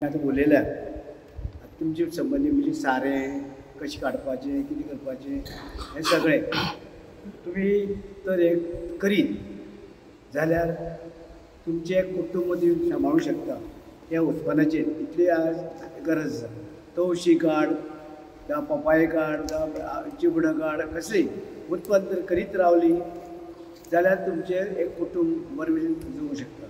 आतां उलयल्या तुमचे संबंदी म्हणजे सारें कशें काडपाचें, कितें करपाचें हें सगळें तुमी तर एक करीत जाल्यार तुमचें कुटुंब तुमी सांबाळूंक शकता त्या उत्पन्नाचेर. इतली आज गरज आसा. तवशी काड जावं पोपाय काड जावं चिबडां काड, कसलीय उत्पन्न जर करीत रावली जाल्यार तुमचें एक कुटुंब बरे भशेन जगूंक शकता.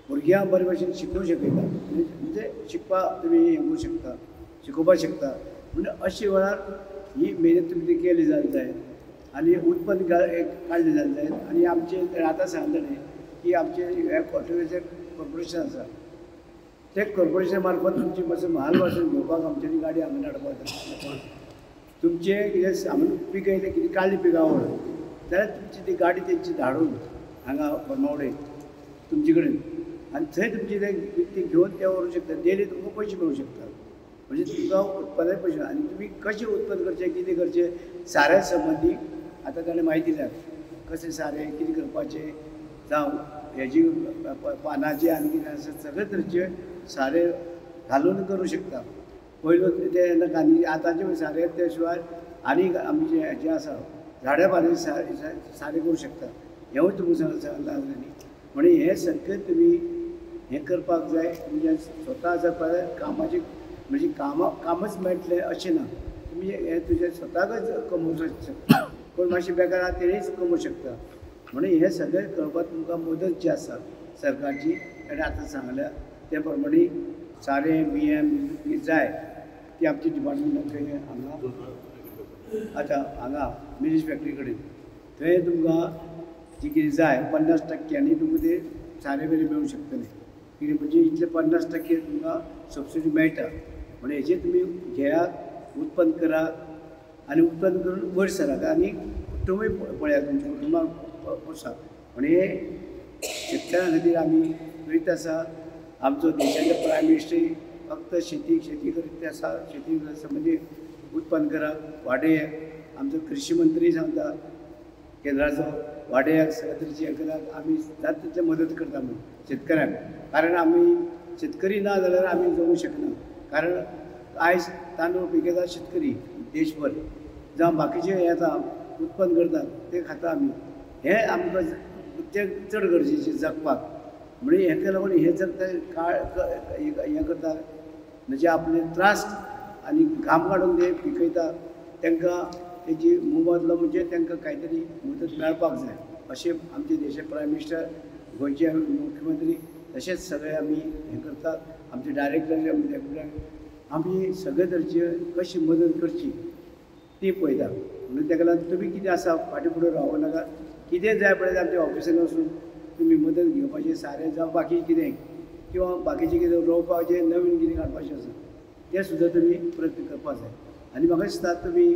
भुरग्यांक बरे भशेन शिकोवंक शकता, म्हणजे शिकपाक तुमी हें करूंक शकता, शिकोवपाक शकता. म्हणजे अशे वेळार ही मेहनत तुमी ती केली जाल्यार जाय आनी उत्पन्न काडलें जाल्यार जाय. आनी आमचें आतां सांगलें न्ही की आमचें हें फर्टिलायजर कॉर्पोरेशन आसा, ते कॉर्पोरेशन मार्फत तुमची मातसो म्हाल पासून घेवपाक आमच्यांनी गाडी हांगा हाडपाक जाय. तुमचें कितें सामान पिकयलें, कितें काडली पिकावळ जाल्यार तुमची ती गाडी तेंची धाडून हांगा फर्मावडे तुमचे कडेन आनी थंय तुमची ते विकती घेवन ते व्हरूंक शकता. डेली तुमकां पयशे मेळूंक शकता. म्हणजे तुमकां उत्पादन पयशे आनी तुमी कशें उत्पन्न करचें, कितें करचें साऱ्या संबंदी आतां ताणें म्हायती दिल्या, कशें सारें कितें करपाचें, जावं हेजी पानाचें आनी कितें आसा सगळे तरेचे सारें घालून करूं शकता. पयलू तें नाका आनी आतांचें सारें ते शिवाय आनी आमचें हेजें आसा झाडां पानांचें सारें करूं शकता. हेंवूय तुमकां सांगलां न्ही. म्हणून हें सगळें तुमी हें करपाक जाय. म्हणजे स्वता जर कामाचें म्हणजे कामच मेळटलें अशें ना, तुमी हें तुजें स्वताकच कमोवंक शकता. कोण मातशें बेकार आसा तेणीच कमोवंक शकता. म्हणून हें सगळें करपाक तुमकां मदत जी आसा सरकारची ताणें आतां सांगल्या ते प्रमाणे सारें बियें जाय ती आमची डिपार्टमेंट खंय हांगा आतां हांगा मिनीश फॅक्टरी कडेन थंय तुमकां जी कितें जाय 50% तुमकां ते सारें बिरें मेळूंक शकतलें. कितें म्हणजे इतले 50% तुमकां सबसिडी मेळटा. म्हणून हेजेर तुमी घेयात, उत्पन्न करात आनी उत्पन्न करून वयर सरात आनी कुटुंबूय पळयात, तुमच्या कुटुंबाक पोसात. म्हणून हे शेतकारां खातीर आमी करीत आसा. आमचो देशाचे प्रायम मिनिस्टर फक्त शेती शेती करीत आसा. शेती संबंदी उत्पन्न करात, वाडयात. आमचो कृशी मंत्री सांगता केंद्राचो, वाडयात, सगळे तरेची हें करात. आमी जाता तितलें मदत करता म्हणून शेतकऱ्यांक. कारण आमी शेतकरी ना जाल्यार आमी जगूंक शकना. कारण आयज तांदूळ पिकयता शेतकरी देशभर, जावं बाकीचे हें येता उत्पन्न करतात ते खाता आमी. हें आमकां तें चड गरजेचें जगपाक. म्हणजे हेका लागून हें जर ते काळ हें करता म्हणजे आपले त्रास आनी घाम काडून ते पिकयता तांकां तेजी मोबदलो म्हणजे तांकां कांय तरी मदत मेळपाक जाय अशें आमचे देशाचे प्रायम मिनिस्टर, गोंयचे मुख्यमंत्री तशेंच सगळे आमी हें करतात. आमचे डायरेक्टर आमी सगळे तरेची कशी मदत करची ती पळयता. म्हणून ताका लागून तुमी कितें आसा फाटीं फुडें रावूं नाका. कितें जाय पळय आमच्या ऑफिसान वचून तुमी मदत घेवपाचें, सारें जावं बाकी कितें किंवा बाकीचें कितें रोवपाचें नवीन कितें काडपाचें आसा तें सुद्दां तुमी प्रयत्न करपाक जाय. आनी म्हाका दिसता तुमी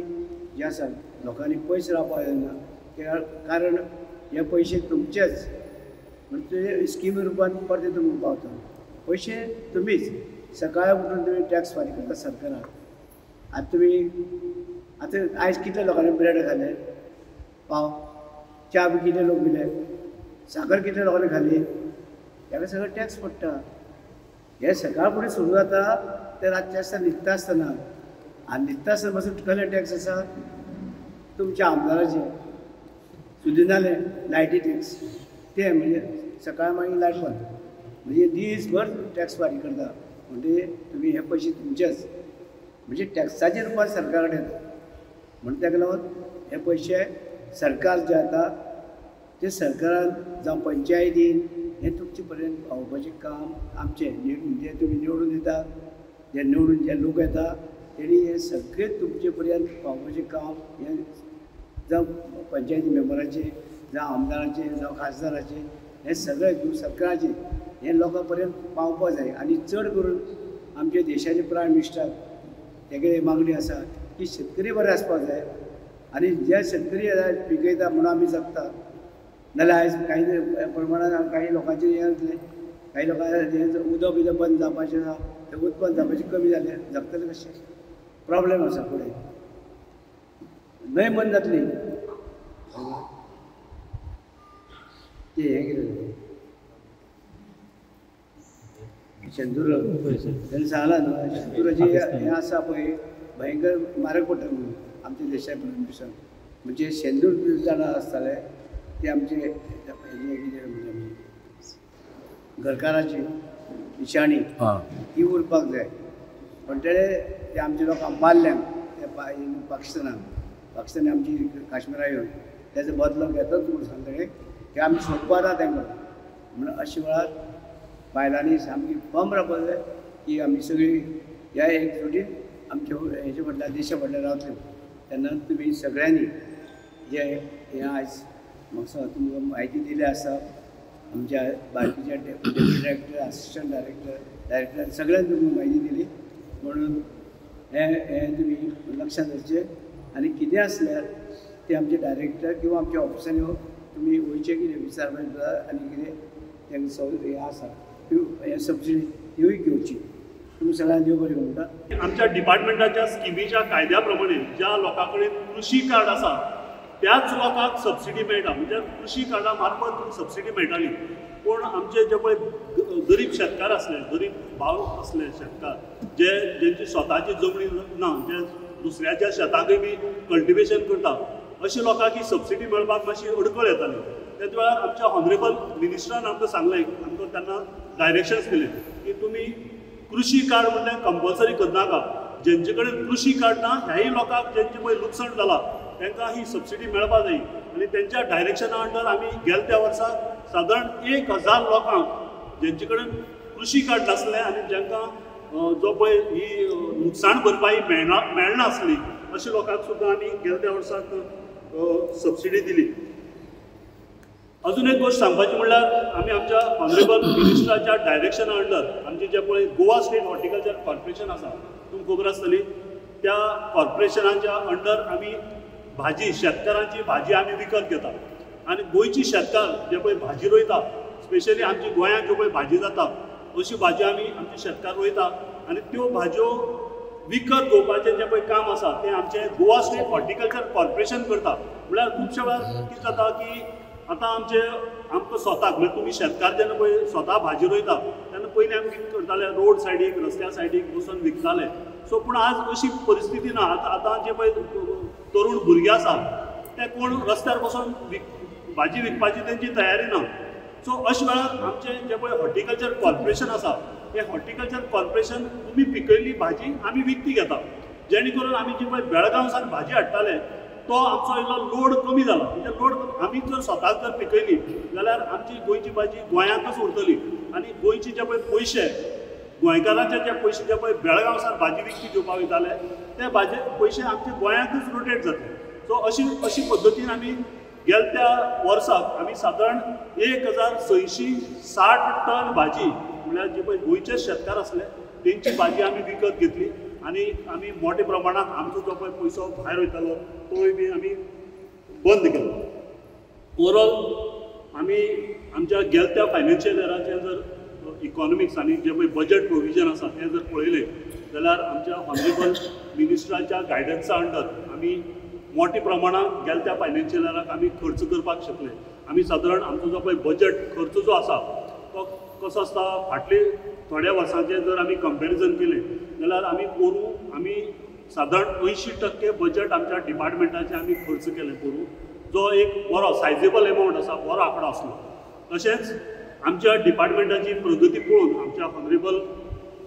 जें आसा लोकांनी पयस रावपाक जायना, कारण हे पयशे तुमचेच, म्हणजे स्किमी रुपान परते तुमकां पावता. पयशे तुमीच सकाळी उठून तुमी टॅक्स फारीक करता सरकाराक. आतां तुमी आतां आयज कितले लोकांनी ब्रेड खाले, पाव, च्या बी कितले लोक पिले, साकर कितले लोकांनी खाली, ताका सगळें टॅक्स पडटा. हे सकाळ फुडें सुरू जाता ते रातचें आसतना न्हिदता आसतना, आनी न्हिदता आसतना पासून कसले टॅक्स आसा तुमच्या आमदाराचे सुदिनाले लायटी टॅक्स, ते म्हणजे सकाळ मागीर लायट बंद, म्हणजे दीसभर टॅक्स फारीक करता. म्हणजे तुमी हे पयशे तुमचेच, म्हणजे टॅक्साचे रुपान सरकारा कडेन येता. म्हणून ताका लागून हे पयशे सरकार जे आता ते सरकारान जावं पंचायतीन हें तुमचे पर्यंत पावोवपाचें काम आमचें. जे तुमी निवडून दिता, जे निवडून जे लोक येता तेणी हें सगळें तुमचे पर्यंत पावोवपाचें काम हें जावं पंचायती मेंबराचें, जावं आमदाराचें, जावं खासदाराचें, हें सगळें सरकाराचें हें लोकां पर्यंत पावपाक जाय. आनी चड करून आमच्या देशाचे प्रायम मिनिस्टर तेगे मागणी आसा की शेतकरी बरे आसपाक जाय आनी जे शेतकरी पिकयता म्हणून आमी जगता. नाल्यार आयज कांय प्रमाणान काही लोकांचें हें जातलें, काही लोकांचें उदक बिदक बंद जावपाचें आसा, तें उत्पन्न जावपाचें कमी जालें, जगतलें कशें, प्रॉब्लेम आसा फुडें, न्हंय बंद जातली. तें हें कितें जालें शेंदूर तेणें सांगलां न्हू, शेंदुराची हें आसा पळय भयंकर मारक पडटा म्हणून आमच्या देशा प्रदूशण. म्हणजे शेंदूर जाणां आसताले ते आमचे हेजें कितें म्हणजे आमची घरकाराची निशाणी ती उरपाक जाय. पण ते आमच्या लोकांक मारल्या ते पाकिस्तानान, पाकिस्तानी आमची काश्मीरा येवन तेजो बदलो घेतच म्हूण सांगता ते आमी सोडपा ना तांकां. म्हणून अशे वेळार बायलांनी सामकी बम रावपाक जाय की आमी सगळीं ह्या एकजुटीन आमच्या हेजे फाटल्यान देशा फाटल्यान रावतले. तेन्ना तुमी सगळ्यांनी जे हें आयज म्हाका तुमकां म्हायती दिली आसा, आमच्या बाकीच्या deputy director, assistant director, director सगळ्यांनी तुमकां म्हायती दिली. म्हणून हें हें तुमी लक्षांत दवरचें आनी कितें आसल्यार ते आमचे डायरेक्टर किंवा आमच्या ऑफिसांनी तुमी वयचें कितें विचारपाक आनी कितें तांकां सव हें आसा हें सबसिडी तिवूय घेवची. तुमी सगळ्यांक देव बरें म्हणटा. आमच्या डिपार्टमेंटाच्या स्किमीच्या कायद्या प्रमाणे ज्या लोकां कडेन कृशी कार्ड आसा त्याच लोकांक सबसिडी मेळटा. म्हणजे कृशी कार्डा मार्फत सबसिडी मेळटाली. पूण आमचे जे पळय गरीब शेतकार आसले, गरीब भाव आसले शेतकार, जे जेंची स्वताची जमनी ना, जे दुसऱ्याच्या शेताकय बी कल्टिवेशन करता, अशे लोकांक ही सबसिडी मेळपाक मातशी अडखळ येताली. तेच वेळार आमच्या ऑनरेबल मिनिस्टरान आमकां सांगलें, आमकां तेन्ना डायरेक्शन्स दिले की तुमी कृशी कार्ड म्हणल्यार कंपल्सरी करनाका. जेंचे कडेन कृशी कार्ड ना ह्याय लोकांक जेंचें पळय लुकसाण जालां तांकां ही सबसिडी मेळपाक जाय. आनी तेंच्या डायरेक्शना अंडर आमी गेल्या त्या वर्सा सादारण 1000 लोकांक जेंचे कडेन कृशी कार्ड नासलें आनी जांकां जो पळय ही लुकसाण भरपाई मेळनासली अशे लोकांक सुद्दां आमी गेल्या त्या वर्साक सबसिडी दिली. अजून एक गोश्ट सांगपाची म्हणल्यार आमी आमच्या ऑनरेबल मिनिस्टराच्या डायरेक्शना अंडर आमचे जे पळय गोवा स्टेट हॉर्टिकल्चर कॉर्पोरेशन आसा, तुमकां खबर आसतली, त्या कॉर्पोरेशनाच्या अंडर आमी भाजी, शेतकारांची भाजी आमी विकत घेता. आनी गोंयची शेतकार जे पळय भाजी रोयता, स्पेशली आमची गोंयांत ज्यो पळय भाजी जाता अशी भाजी आमी आमचे शेतकार रोयता आनी त्यो भाजयो विकत घेवपाचें जें पळय काम आसा तें आमचें गोवा स्टेट हॉर्टिकल्चर कॉर्पोरेशन करता. म्हळ्यार खुबश्या वेळार कितें जाता की आतां आमचे आमकां स्वताक, म्हणजे तुमी शेतकार जेन्ना पळय स्वता भाजी रोयता तेन्ना पयलीं आमी कितें करताले, रोड सायडीक, रस्त्या सायडीक बसून विकताले. सो पूण आज अशी परिस्थिती ना. आतां आतां जे पळय तरुण भुरगे आसा ते कोण रस्त्यार बसून भाजी विकपाची तेंची तयारी ना. सो अशे वेळार आमचें जें पळय हॉर्टिकल्चर कॉर्पोरेशन आसा, हें हॉर्टिकल्चर कॉर्पोरेशन तुमी पिकयल्ली भाजी आमी विकती घेता, जेणे करून आमी जी पळय बेळगांव सावन भाजी हाडटाले तो आमचो इल्लो लोड कमी जाला. म्हणजे लोड आमी जर स्वताक जर पिकयली जाल्यार आमची गोंयची भाजी गोंयांतच उरतली आनी गोंयची जे पळय पयशे, गोंयकारांचे जे पयशे जे पळय बेळगांव सावन भाजी विकती घेवपाक वयताले ते भाजी पयशे आमचे गोंयांतच रोटेट जातले. सो अशी अशी पद्दतीन आमी गेल्या त्या वर्साक आमी सादारण 1660 टन भाजी, म्हणल्यार जी पळय गोंयचे शेतकार आसले तेंची भाजी आमी विकत घेतली आनी आमी मोठ्या प्रमाणांत आमचो जो पळय पयसो भायर वयतालो तोय बी आमी बंद केलो. ओवरऑल आमी आमच्या गेल्या त्या फायनान्शियल इयराचें जर इकॉनॉमिक्स आनी जें पळय बजट प्रोविजन आसा तें जर पळयलें जाल्यार आमच्या ऑनरेबल मिनिस्टराच्या गायडन्सा अंडर आमी मोठ्या प्रमाणांत गेल्या त्या फायनान्शियल इयराक आमी खर्च करपाक शकले. आमी सादारण आमचो जो पळय बजट खर्च जो आसा तो कसो आसता, फाटले थोड्या वर्सांचें जर आमी कंपेरिजन केलें जाल्यार आमी पोरूं आमी सादारण 80% बजट आमच्या डिपार्टमेंटाचें आमी खर्च केलें पोरूं, जो एक बरो सायजेबल एमावंट आसा, बरो आंकडो आसलो. तशेंच आमच्या डिपार्टमेंटाची प्रगती पळोवन आमच्या ऑनरेबल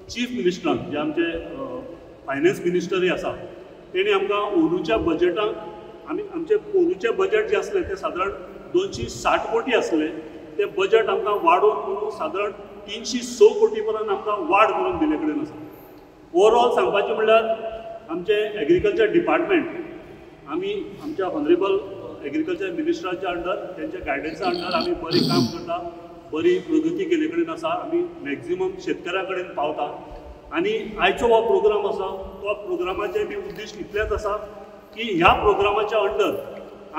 चीफ मिनिस्टरान, जे आमचे फायनान्स मिनिस्टरय आसा, तेणी आमकां अंदूच्या बजटाक आमी आमचें पोरूचें बजट जें आसलें तें सादारण 260 कोटी आसलें, तें बजट आमकां वाडोवन करून सादारण 306 कोटी पर्यंत आमकां वाड करून दिल्ले कडेन आसा. ओवरऑल सांगपाचें म्हणल्यार आमचें एग्रीकल्चर डिपार्टमेंट आमी आमच्या ऑनरेबल एग्रीकल्चर मिनिस्टराच्या अंडर, तेंच्या गायडन्सा अंडर आमी बरें काम करता, बरी प्रगती केल्ले कडेन आसा, आमी मॅक्झिमम शेतकारां कडेन पावता. आनी आयचो हो प्रोग्राम आसा तो प्रोग्रामाचें बी उद्दिश्ट इतलेंच आसा की ह्या प्रोग्रामाच्या अंडर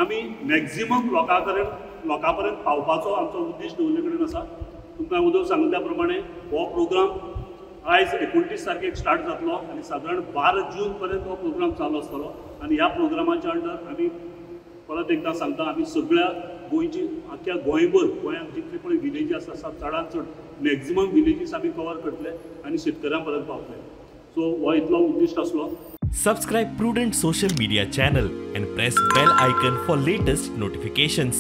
आमी मॅक्झिमम लोकां पर्यंत पावपाचो आमचो उद्देश दवरले कडेन आसा. तुमकां उदक सांगला त्या प्रमाणे हो प्रोग्राम आयज 29 तारखेक स्टार्ट जातलो आनी सादारण 12 जून पर्यंत हो प्रोग्राम चालू आसतलो. आनी ह्या प्रोग्रामाच्या अंडर आमी परत एकदां सांगता, आमी सगळ्या गोंयची आख्ख्या गोंयभर गोंयांत जितले पळय विलेजीस आसा चडान चड मॅक्झिमम विलेजीस आमी कवर करतले आनी शेतकऱ्यां पर्यंत पावतले. सो हो इतलो उद्दिश्ट आसलो. Subscribe Prudent social media channel and press bell icon for latest notifications.